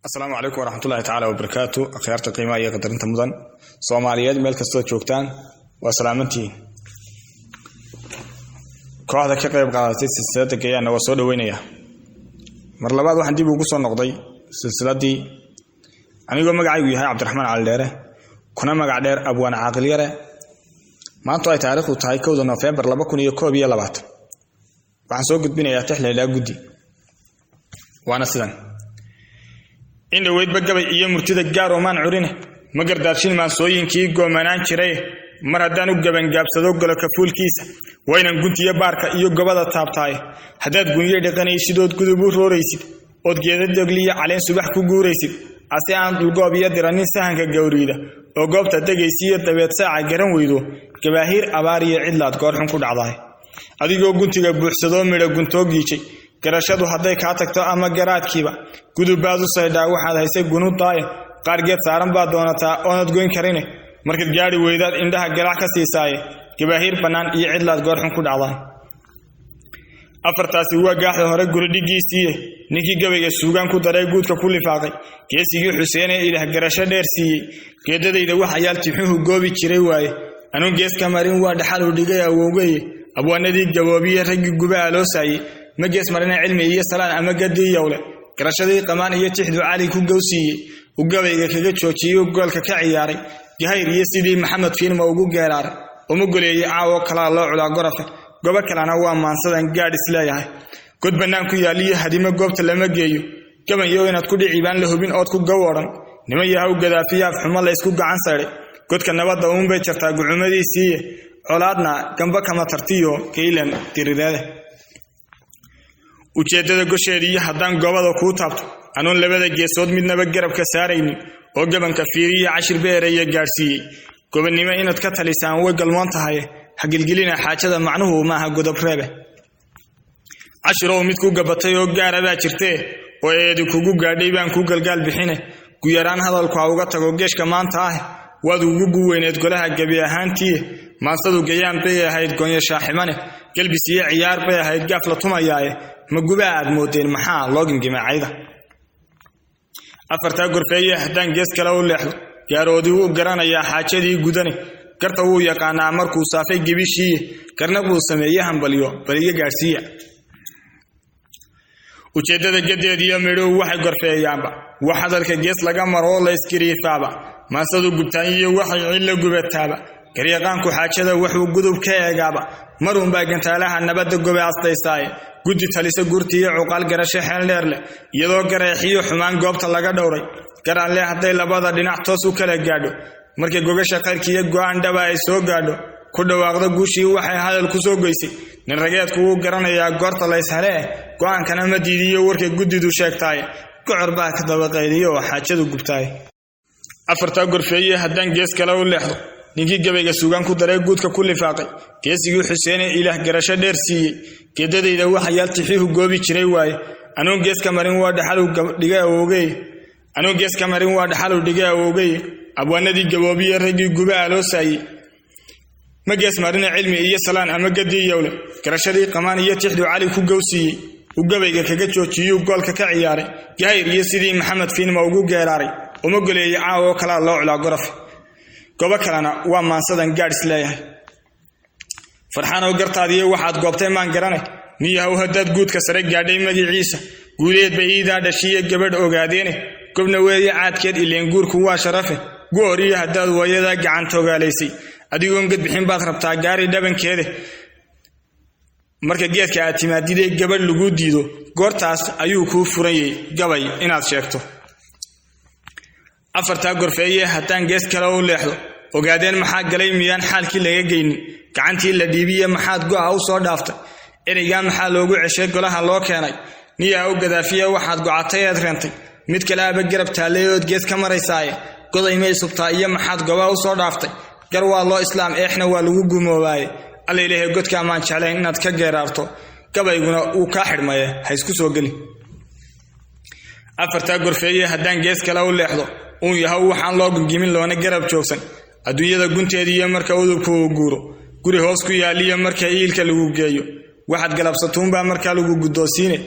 Asalaamu calaykum waraxmatullahi tacaala wabarakaatu. Akhyaarta qiimaha iyo qadarinta mudan Soomaaliyeed, meel kastood joogtaan, waa salaamantihiin. Kooxda ka qayb qaadatay silsiladda Gayaanna waa soo dhaweynaya. Mar labaad waxaan dib ugu soo noqday silsiladdii, anigoo magacaygu yahay Cabdiraxmaan Cali Dheere, kuna magac dheer Abwaan Caaqil Yare. Maantu ay taariikhdu tahay 1 Nofembar 2021, waxaan soo gudbinayaa tix laydhaa Guddi, waana sidan. In dhoweydba gabay iyo murtida gaar oomaan curine, ma gardaadshin maansooyinkii goomanaan jiray. Mar haddaan u gabangaabsado galo kafuulkiisa, waynan guntiyo baarka iyo gobada taabtaaye. Haddaad gunyo dhaqanaysid ood gudub u rooraysid, ood geeda dogliyo caleen subax ku guuraysid, ase aan dhulgoob iyo diranin sahanka gawriida, oo goobta degaysiiyo dabeed saaca garan weydo, gabaahiir abaar iyo cidlaad goorxun ku dhacdaay. Adigoo guntiga buuxsadoo midha guntoo giijay, garashadu hadday kaa tagto ama garaadkiiba, gudubbaad u saydhaa waxaad haysay gunudaaye. Qaar geed saaran baad doonataa oonad goyn karine, markaad gaadhi weydaad indhaha galac ka siisaaye. Gabaahiir bannaan iyo cidlaad goorxun ku dhacdaay. Afartaasi waa gaaxda hore guridhigiisiiye. Ninkii gabayga suugaan ku daree guudka ku lifaaqay, geesigii Xuseenee Ilaah garasho dheer siiyey, geedadayda waxayaal tixuhu goobi jiray waaye. Anuun gees ka marin waa dhaxal u dhigay awowgeye. Abwaanadii gaboobiye raggii gubaha loo saayey, ma gees marina cilmi iyo salaan ama gadii yowle. Garashadii Qamaan iyo tixdu Cali ku gowsiiyey, u gabayga kaga joojiyey, goolka ka ciyaaray, Gahayr iyo sidii Maxamed Fiinma ugu geeraaray, uma goleeyey caawo kalaa loo culaa gorafe. Gobo kalena waa maansadan gaadh isleeyahay. God bannaan ku yaaliyo hadimo goobta lama geeyo. Gabanyow inaad ku dhici baan la hubin ood ku gawoodhan. Niman yahaw gadaafiyaaf xumo la ysku gacan saydhay, godka nabadda uunbay jartaa gucumadiisiiye. Colaadna gamba kama tartiyo gaylan dirireede. Ujeeddada gosheediiyo haddaan goobada kuu taabto, anuun labada geesood midnaba garabka saaraynin, oo gabanka fiiriya cashir beeraya gaadhsiiyey, gobonnimo inaad ka talisaan way galmoon tahay. Hagilgelina xaajada, macnuhu maaha godob reebe. Cashirow mid ku gabatay oo gaara baa jirtee, oo eedi kugu gaadhay baan ku galgaal bixine. Guyaraan hadalku ha uga tago geeshka maanta ah, waad ugu guweyneed golaha gebi ahaantiiye. Maansadu gayaan bay ahayd goonyo shaaximane, gelbis iyo ciyaar bay ahayd gaaf la tumayaaye. Ma gubaa aad moodeen? Maxaa loo gimgimacayda? Afartaa gorfeeye haddaan gees kale u leexdo, gaaroodii wuu garanayaa xaajadii gudane. Garta wuu yaqaanaa markuu saafay gebishiiye. Garna buu sameeye hambalyo bal iga gaadhsiiya. Ujeeddada gadeed iyo midhuhu waxay gorfeeyaanba, wax hadalka gees laga maro oo la iskiriifaaba. Maansadu gubtaanyiyo waxay cillo gubataaba. Garyaqaanku xaajada wuxuu gudub ka eegaaba, marunbaa gantaalaha nabadda gobe astaysaaye. Guddi talisa gurti iyo cuqaal garasho xeel dheer leh, iyadoo gareexiyo xumaan goobta laga dhowray, garanle hadday labada dhinac toos u kala gaadho, markay gogasha khayrkiiyo go'aan dhaba ay soo gaadho, ku dhawaaqda guushii waxay hadal ku soo goysay. Nin rageedku wuu garanayaa goorta layshale eh, go'aankana ma diidiyo warkay guddidu sheegtaaye. Gocor baa ka dabaqaydiyo oo xaajadu gubtaaye. Afartaa gorfeeye haddaan gees kale u leexdo, ninkii gabayga suugaan ku daree guudka ku lifaaqay, geesigii Xuseene Ilaah garasho dheer siiyey, geedadayda waxayaal tixiihu goobi jiray waaye. Anuun gees ka marin waa dhaxalu dhigay awowgey. Anuun gees ka marin waa dhaxalu dhigay awowgey. Abwaanadii gaboobiye raggii gubaha loo saayey, ma gees marina cilmi iyo salaan ama gadii yowle. Garashadii Qamaan iyo tixdu Cali ku gowsiiyey, uu gabayga kaga joojiyuu goolka ka ciyaaray, Gahayr iyo sidii Maxamed Fiinma ugu geeraaray, uma goleeyey caawo kalaa loo culaa gorof. Gobo kalena waa maansadan gaadh isleeyahay. Farxaanow gartaadiiyo waxaad goobtay maan garane. Niyahow haddaad guudka sare gaadhay magiciisa, guuleed bay iidaa dhashiiyo gabadh ogaadeene. Gobna weeye caadkeed ileen guurku waa sharafe. Gooriyo haddaad wayadaa gacanta ogaalaysay, adigoon gadbixin baad rabtaa gaari dhabankeede. Marka geedka aad timaadidee gabadh laguu diido, goortaas ayuu kuu furanyay gabay inaad sheegto. Afartaa gorfeeye haddaan gees kale u leexdo, ogaadeen maxaa galay? Miyaan xaalkii laga geynin? Gacantii la dhiibiye maxaad go'a u soo dhaaftay? Ereygaa maxaa loogu ceshay golaha loo keenay? Niyaa u gadaafiya waxaad gocatay eed reentay, mid kale aba garab taallay ood gees ka maraysaaye. Goday may subtaa iyo maxaad goba u soo dhaaftay? Gar waa loo islaam, eexna waa lagu gumoobaaye. Alla ilaahay, godka amaan jeclayn inaad ka geeraarto, gabayguna wuu kaa xidhmaye, ha isku soo geli. Afartaa gorfeeye haddaan gees kale u leexdo, uun yahow waxaan loo gungimin loona garab joogsan. Adduunyada gunteediiyo marka udubku uu guuro, guri hoos ku yaaliyo marka iilka lagu geeyo, waxaad galabsatuunbaa markaa lagu guddoonsiine.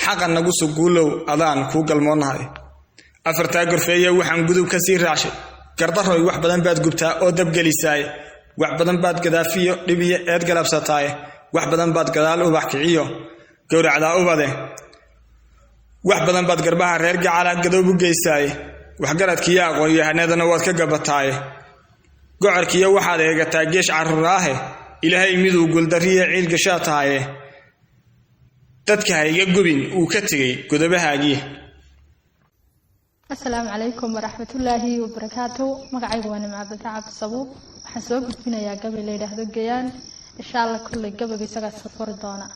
Xaqa nagu suguulow, adaan kuu galmoonahay. Afartaa gorfeeya waxaan gudub ka sii raacshay: gardaroy, wax badan baad gubtaa oo dabgelisaaye, wax badan baad gadaafiyo dhibiyo eed galabsataaye, wax badan baad gadaal ubax kiciyo gowracdaa ubade, wax badan baad garbaha reer gacala gadoob u geysaaye, waxgaradkiiyo aqoon-yahanadana waad ka gabataaye, gocorkiiyo waxaad eegataa geesh caruraahe, Ilaahay miduu guuldariya ciil gashaa tahaye, dadka ha iga gubin uu ka tegey godobahaagii. Asalaamu calaykum waraxmatullaahi wabarakaatu. Magacaygu waa Nimca Badre Cabdisabuub. Waxaan soo gudbinayaa gabay la yidhaahdo Gayaan. Insha Allah kulley gabayga isagaa soo furi doona.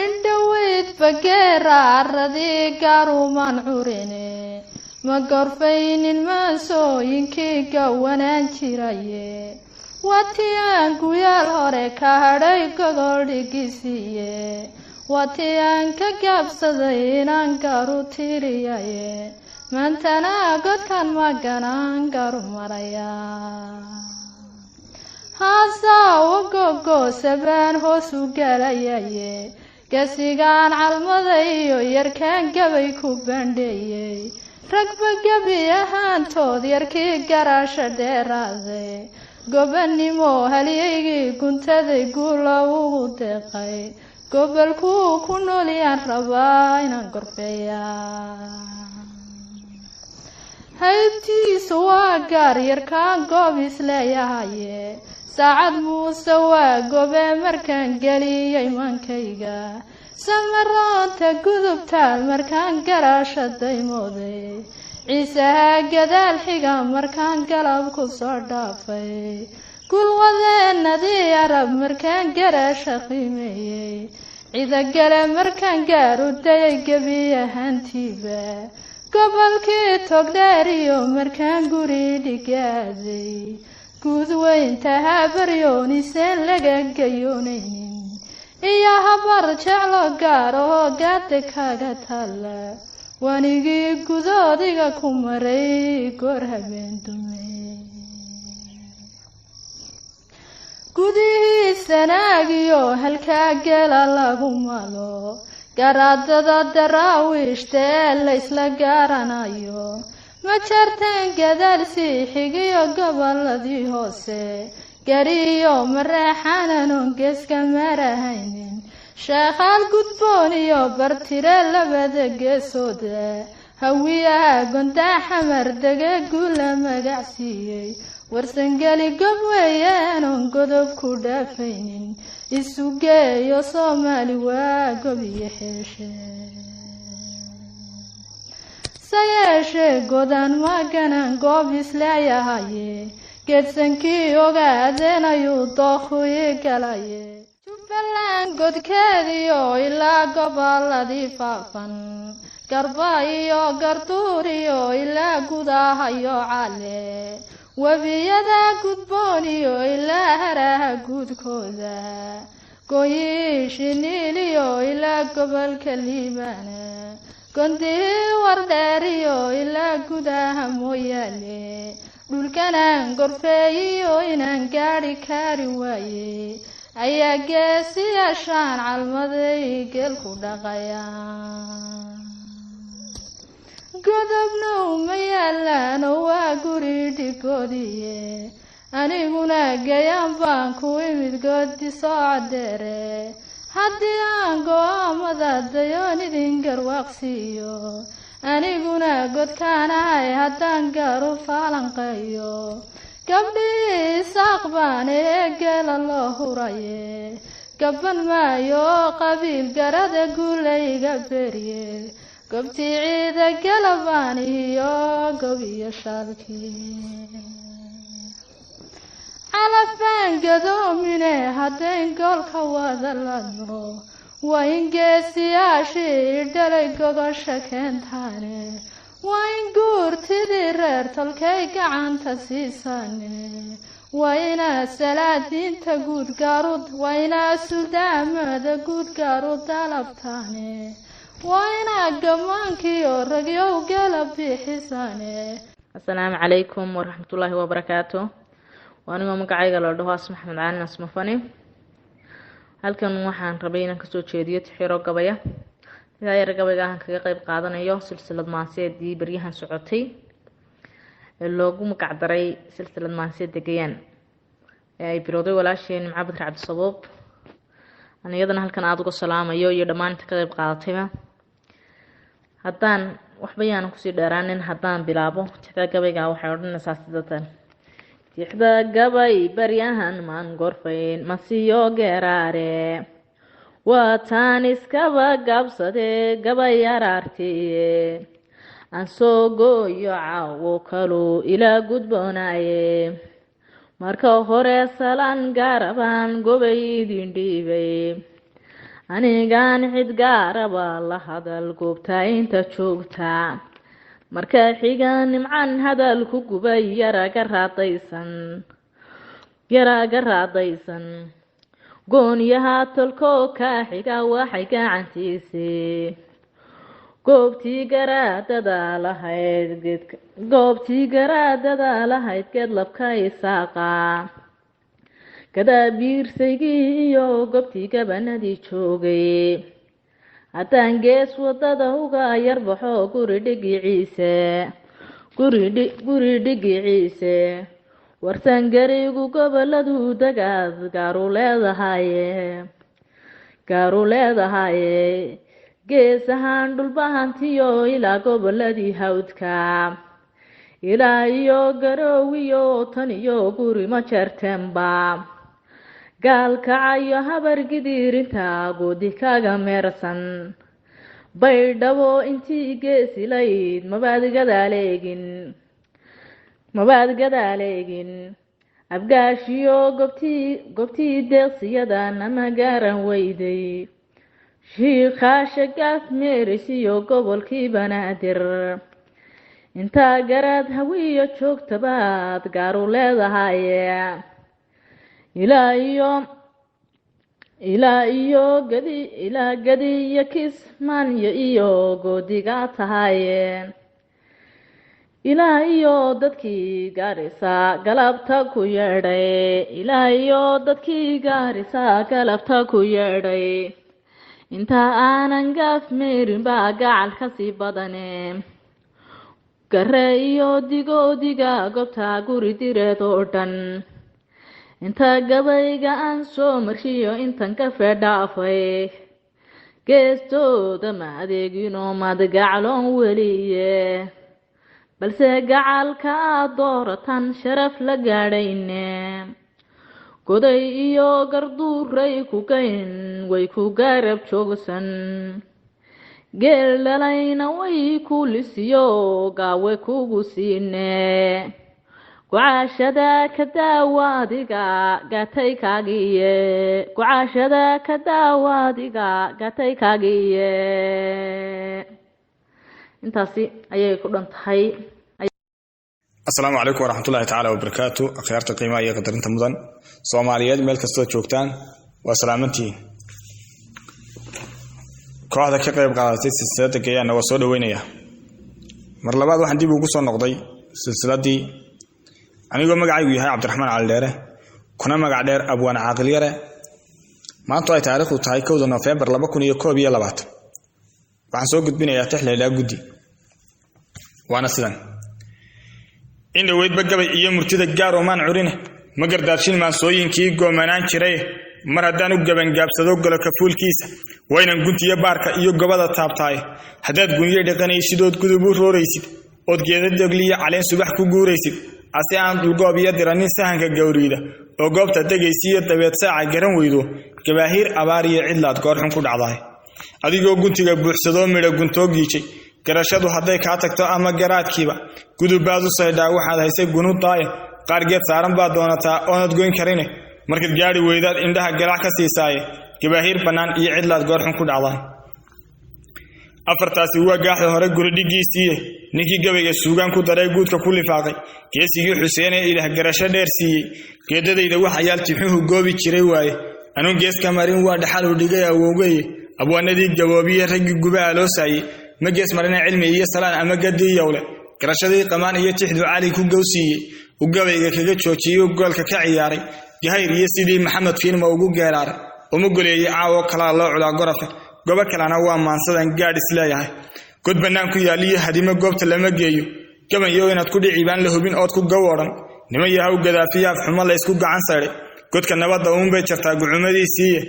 Indhoweyd bageera aradii gaarumaan curine, ma gorfaynin maansooyinkii gawanaan jiraye, watii aan guyaal hore ka hadhay gogol dhigisiiye, watii aan ka gaabsaday inaan gaaru tiriyaye, maantana godkan maganaan garu maraya. Haasawo gogoosabaan hoos u galayaye, gasigaan calmada iyo yarkaan gabay ku bandheeyey, ragba gebi ahaantood yarkii garaasha dheeraaday, gobanimo halyaygii guntaday guula ugu deeqay, gobolkuu ku noolyaan rabaa inaan gorfeeya. Haybtiisu waa gaar yarkaan goob isleeyahaye, Saacad Muuse waa gobe markaan geliyey maankayga, samaroonta gudubtaal markaan garaasha daymooday, Ciisaha gadaal xiga markaan galab ku soo dhaafay, gulwadeenadii Arab markaan garaasha qiimeeyey, Cidagale markaan gaaru dayay gebi ahaantiiba, gobolkii Togdheeriyo markaan guri dhigaaday, guud weynta Habaryooniseen laga gayoonaynin, iyo Habar Jeclo gaar oo gaada kaga taalla, wanigii gudoodiga ku maray goor habeen dumay. Gudihii Sanaagiyo halkaa gela lagu malo, garaadada Daraawiishta ee laysla gaaranayo, ma jarteen gadaal sii xigiyo goboladii hoose, gariyo Mareexaananon geeska marahaynin, Sheekhaal gudboon iyo Bartire labada geesooda, Hawiyaha Gondaa Xamar dege guula magac siiyey, Warsangeli gob weeyaanon godob ku dhaafaynin, isu geeyo Soomaali waa gob iyo xeeshe. Se yeeshee godaan maganan goob isleeyahaye, geedsankii ogaadeen ayuu dookhu ii galaye, Jubbaland godkeediyo ilaa goboladii faafan, Garba iyo Garduuriyo ilaa gudahayo cale, webiyada gudbooniyo ilaa haraha guudkooda, gooyiishiniiliyo ilaa gobolka Liibaana, Gondihii Wardheeriyo ilaa gudaha Mooyaale, dhulkanaan gorfeeyiyo inaan gaadhi kari waaye, ayaa geesiyaashaan calmaday geel ku dhaqaya. Godobna uma yaalaano waa guri dhigoodiye, aniguna gayaan baan ku imid goodi soo cadeere, haddii aan go-aamada dayoon idin garwaaqsiiyo, aniguna godkaanahay haddaan gaaru faalanqeeyo, gabdhii Isaaq baan ee geela loo huraye, gaban maayo qabiil garada guulayga berye, gobtii Ciida Galabaan iyo gob iyo shaalkii calafaan gadoomine, haddayn goolka wada ladno, waa in geesiyaashii dhalay gogosha keentaane, waa in guurtidii reer tolkay gacanta siisaane, waa inaa salaadiinta guud gaaru, waa inaa suldaamada guud gaaru dalabtaane, waa inaa gammaankiyo ragyow gala bixisaane. Asalaamu calaykum waraxmatullaahi wabarakaatu. Waa anigoo magacayga la dhaho Asma Axmed Caalin Asmafani. Halkan waxaan rabay inaan kasoo jeediyo tixiro gabaya. Sidaa yar gabayga ahan kaga qeyb qaadanayo silsilad maanseedii baryahan socotay ee loogu magacdaray silsilad maanseeda Gayaan ee ay bilowday walaasheen Nimco Badri Cabdisabuub. Aan iyadana halkan aada uga salaamayo iyo dhammaan inta ka qeyb qaadatayba. Haddaan waxba yaanan kusii dheeraanin, haddaan bilaabo tixda gabayga, waxay odhanaysaa sidatan: Tixda gabay baryahan maan gorfayn masiyo geeraare, waataan iskaba gaabsadee gabay araartiye, aan soo gooyo caawo kaluu ilaa gudboonaaye. Marka hore salaan gaarabaan gobay idin dhiibay, anigaan cid gaaraba la hadal goobta inta joogta. Marka xiga Nimcan hadal ku gubay yaraga raadaysan, yaraga raadaysan goonyaha tolkoo kaa xiga waxay gacantiisii goobtii garaadada lahayd geed, goobtii garaadada lahayd geed labka isaaqa, gadaabiirsaygii iyo goobtii gabanadii joogay. Haddaan gees wadada uga yarbaxo guri dhigiciise, guri dhigiciise, warsangarigu goboladu dagaad gaaru leedahaye, gaaru leedahaye. Gees ahaan dhulbahantiyo ilaa goboladii hawdka, ilaa iyo garoowiyo tan iyo guri ma jeerteenba, gaalkacayo habar gidiirinta goodi kaga meersan, Baydhabo intii geesilayd mabaad gadaaleegin, mabaad gadaaleegin. Abgaashiyo goobtii deeqsiyadan ama gaaran weyday, Shiikhaasha Gaaf Meeris iyo gobolkii Banaadir, intaa garaad hawiyo joogtabaad gaaru leedahaye. Ilaa iyo gadi, ilaa gadi iyo Kismaanyo iyo goodiga tahaye, ilaa iyo dadkii Gaarisa galabta ku yeedhay, ilaa iyo dadkii Gaarisa galabta ku yeedhay. Inta aanan gaaf meerin baa gacal kasii badane, gare iyo digoodiga goobta guri direed oo dhan, inta gabayga aan soo marshiyo intan ka feedhaafay, geestooda ma adeegino mad gacloon weliye, balse gacalka aad dooratan sharaf la gaadhayne. Goday iyo garduuray ku gayn way ku garab joogsan, geel dhalayna way ku lisiyo gaawe kugu siine. Gucaashada ka daawa adiga gatay kaagiye, gucaashada ka daawa adiga gatay kaagiye. Intaasi ayay ku dhan tahay. Asalaamu calaykum waraxmatullahi tacaala wabarakaatu. Akhyaarta qiimaha iyo qadarinta mudan Soomaaliyeed, meel kastood joogtaan waa salaamantihiin. Kooxda ka qayb qaadatay silsiladda Gayaanna waa soo dhoweynayaa. Mar labaad waxaan dib ugu soo noqday silsiladdii, anigoo magacaygu yahay Cabdiraxmaan Cali Dheere, kuna magac dheer Abwaan Caaqil Yare. Maantu ay taariikhdu tahay 1 Nofembar 2021, waxaan soo gudbinayaa tix laydhaa Guddi, waana sidan: In dhoweydba gabay iyo murtida gaar oomaan curine, ma gardaadshin maansooyinkii goomanaan jiray. Mar haddaan u gabangaabsado galo kafuulkiisa, waynan guntiyo baarka iyo gobada taabtaay. Haddaad gunyo dhiqanaysid ood gudub u rooraysid, ood geeda dogliyo caleen subax ku guuraysid, ase aan dhulgoob iyo diranin sahanka gawriida, oo goobta degaysiiyo dabeed saaca garan weydo, gabaahiir abaar iyo cidlaad goorxun ku dhacdahay. Adigoo guntiga buuxsadoo midho guntoo giijay, garashadu hadday kaa tagto ama garaadkiiba, gudubbaad u saydhaa waxaad haysay gunudaaye. Qaar geed saaran baad doonataa oonad goyn karine, markaad gaadhi weydaad indhaha garaac ka siisaaye, gabaahiir bannaan iyo cidlaad goorxun ku dhacdahay. Afartaasi waa gaaxda hore guridhigiisiiye, ninkii gabayga suugaan ku daray guudka ku lifaaqay, geesigii Xuseenee Ilaah garasho dheer siiyey. Geedadayda wax ayaal tixuhu goobi jiray waaye, anuun gees ka marin waa dhaxal u dhigay awowgeye. Abwaanadii gaboobiye raggii guba aloosaayey, ma gees marina cilmi iyo salaan ama gadii yowle. Garashadii Qamaan iyo tixdu Cali ku gowsiiyey, u gabayga kaga joojiyey, u goolka ka ciyaaray, gahayr iyo sidii Maxamed Fiinma ugu geeraaray, uma goleeyey caawo kalaa loo culaa gorofe. Gobo kalena waa maansadan gaadh isleeyahay. God bannaan ku yaaliyo hadimo goobta lama geeyo. Gabanyo inaad ku dhici baan la hubin ood ku gawodhan. Niman yahow gadaafiyo afxumo la ysku gacan sayday. Godka nabadda uunbay jartaa gucumadiisiiye.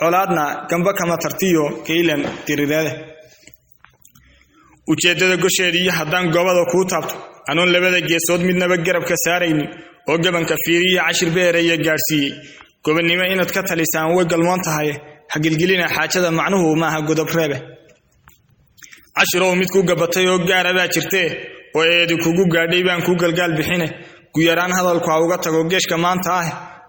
Colaadna gamba kama tartiyo kaylan dirireede. Ujeeddada gosheediiyo haddaan goobada kuu taabto, anoon labada geesood midnaba garabka saaraynin, oo gabanka fiiriya cashir beeraya gaadhsiiyey. Gobonnimo inaad ka talisaan way galmoon tahay, hagilgelina xaajada macnuhu maaha godob reebe. Cashirow mid ku gabatay oo gaara baa jirtee, oo eedi kugu gaadhay baan ku galgaal bixine. Guyaraan hadalku ha uga tago geeshka maanta ah,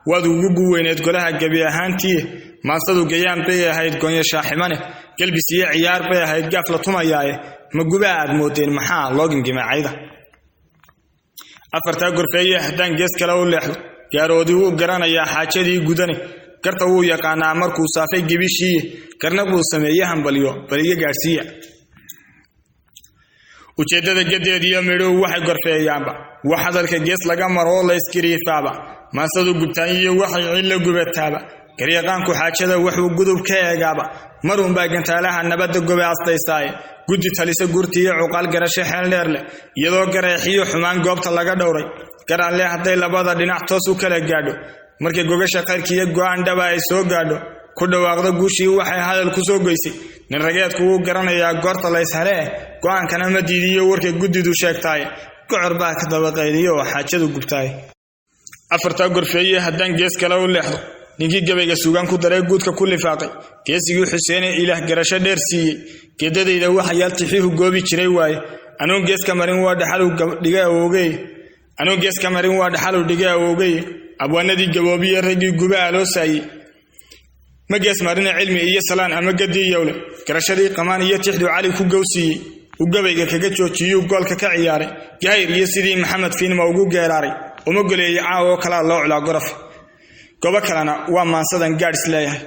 waad ugu guweyneed golaha gebi ahaantiiye. Maansadu gayaan bay ahayd goonyo shaaximane, gelbis iyo ciyaar bay ahayd gaaf la tumayaaye. Ma gubaa aad moodeen maxaa loo gimgimacayda? Afartaa gorfeeye haddaan gees kale u leexdo, gaaroodi wuu garanayaa xaajadii gudane. Garta wuu yaqaanaa markuu saafay gebishiiye, garna buu sameeye hambalyo bal iga gaadhsiiya. Ujeeddada gadeed iyo midhuhu waxay gorfeeyaanba, wax hadalka gees laga maro oo la iskiriifaaba. Maansadu gubtaanyiyo waxay cillo gubataaba. Garyaqaanku xaajada wuxuu gudub ka eegaaba. Marunbaa gantaalaha nabadda gobe astaysaaye. Guddi talisa gurti iyo cuqaal garasho xeel dheer leh, iyadoo gareexiyo xumaan goobta laga dhowray. Garanle hadday labada dhinac toos u kala gaadho, markay gogasha khayrkiiyo go'aan dhaba ay soo gaadho, ku dhawaaqdo guushii waxay hadal ku soo goysay. Nin rageedku wuu garanayaa goorta layshalee, go'aankana ma diidiyo warkay guddidu sheegtaaye. Gocor baa ka dabaqayliyo oo xaajadu gubtaay. Afartaa gorfeeye haddaan gees kale u leexdo, ninkii gabayga suugaan ku daree guudka ku lifaaqay, geesigii Xuseene Ilaah garasho dheer siiyey, geedadayda waxayaal tixiihu goobi jiray waaye. Anoon gees ka marin waa dhaxalu dhigay awowgey. Anoon gees ka marin waa dhaxalu dhigay awowgey. Abwaanadii gaboobiye raggii guba aloosaayey, ma gees marina cilmi iyo salaan ama gadii yowle. Garashadii qamaan iyo tixdu Cali ku gowsiiyey, uu gabayga kaga joojiyuu goolka ka ciyaaray. Gahayr iyo sidii Maxamed Fiinma ugu geeraaray, uma goleeyey caawo kalaa loo culaa gorof. Gobo kalena waa maansadan gaadh isleeyahay.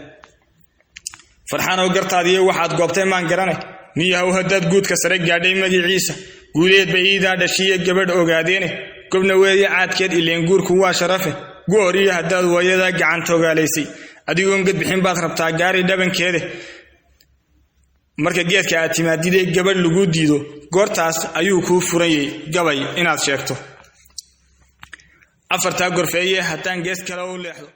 Farxaanow gartaadiiyo waxaad goobtay maan garanay. Niyahow haddaad guudka sare gaadhay magiciisa, guuleed bay iidaa dhashiiyo gabadh ogaadeene. Gobna weeye caadkeed ileen guurku waa sharafe. Goor iyo haddaad waayadaa gacanta ogaalaysay, adigoon gadbixin baad rabtaa gaari dhabankeede. Marka geedka aad timaadidee gabadh laguu diido, goortaas ayuu kuu furanyay gabay inaad sheegto. Afartaa gorfeeye haddaan gees kale u leexdo.